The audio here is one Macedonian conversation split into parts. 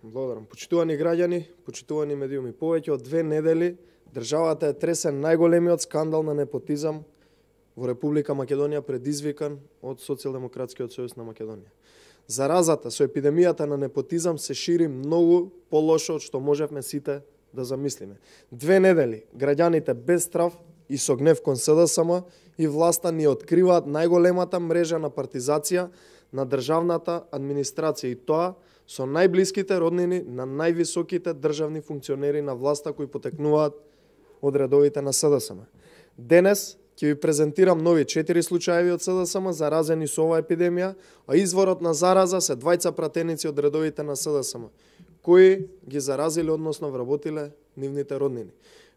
Благодарам. Почитувани граѓани, почитувани медиуми, повеќе од 2 недели државата е тресе најголемиот скандал на непотизам во Република Македонија предизвикан од Социјалдемократскиот сојуз на Македонија. Заразата со епидемијата на непотизам се шири многу полошо од што можевме сите да замислиме. 2 недели граѓаните без страв и со гнев кон СДСМ и власта ни откриваат најголемата мрежа на партизација на државната администрација и тоа со најблиските роднини на највисоките државни функционери на власта кои потекнуваат од редовите на СДСМ. Денес ќе ви презентирам нови 4 случаеви од СДСМ заразени со оваа епидемија, а изворот на зараза се двајца пратеници од редовите на СДСМ, кои ги заразиле, односно вработиле нивните роднини.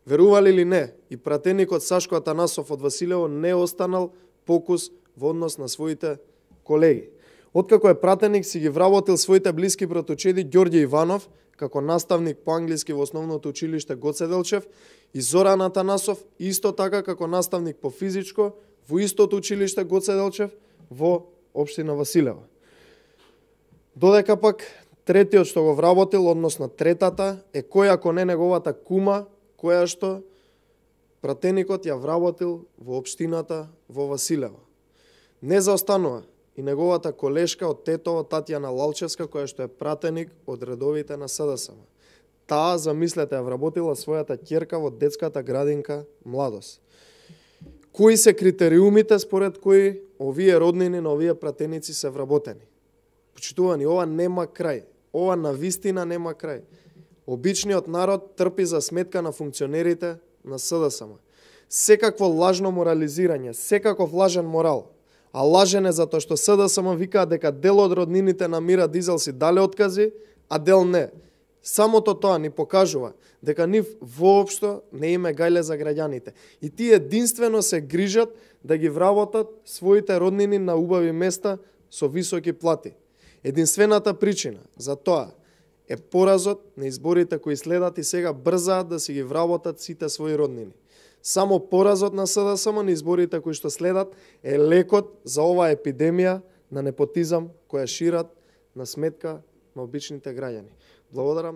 Верували или не, и пратеникот Сашко Атанасов од Василево не останал покус во однос на своите колеги. Откако е пратеник, си ги вработил своите блиски братучеди Ѓорѓе Иванов, како наставник по англиски во основното училиште Гоце Делчев, и Зоран Атанасов, исто така како наставник по физичко во истото училиште Гоце Делчев во општина Василево. Додека пак третиот што го вработил, односно третата, е која ако не неговата кума, која што пратеникот ја вработил во општината во Василево. Не заостанува и неговата колешка од Тетово Татјана Лалчевска, која што е пратеник од редовите на СДСМ. Таа, замислете, ја вработила својата ќерка во детската градинка Младост. Кои се критериумите според кои овие роднини на овие пратеници се вработени? Почитувани, ова нема крај. Ова навистина нема крај. Обичниот народ трпи за сметка на функционерите на СДСМ. Секакво лажно морализирање, секаков лажен морал, а лажен е затоа што СДСМ викаат дека дел од роднините на Мира Дизел си дале откази, а дел не. Самото тоа ни покажува дека нив воопшто не име гајле за граѓаните. И тие единствено се грижат да ги вработат своите роднини на убави места со високи плати. Единствената причина за тоа е поразот на изборите кои следат и сега брзаат да си ги вработат сите своји роднини. Само поразот на СДСМ на изборите кои што следат е лекот за оваа епидемија на непотизам која шират на сметка на обичните граѓани. Благодарам.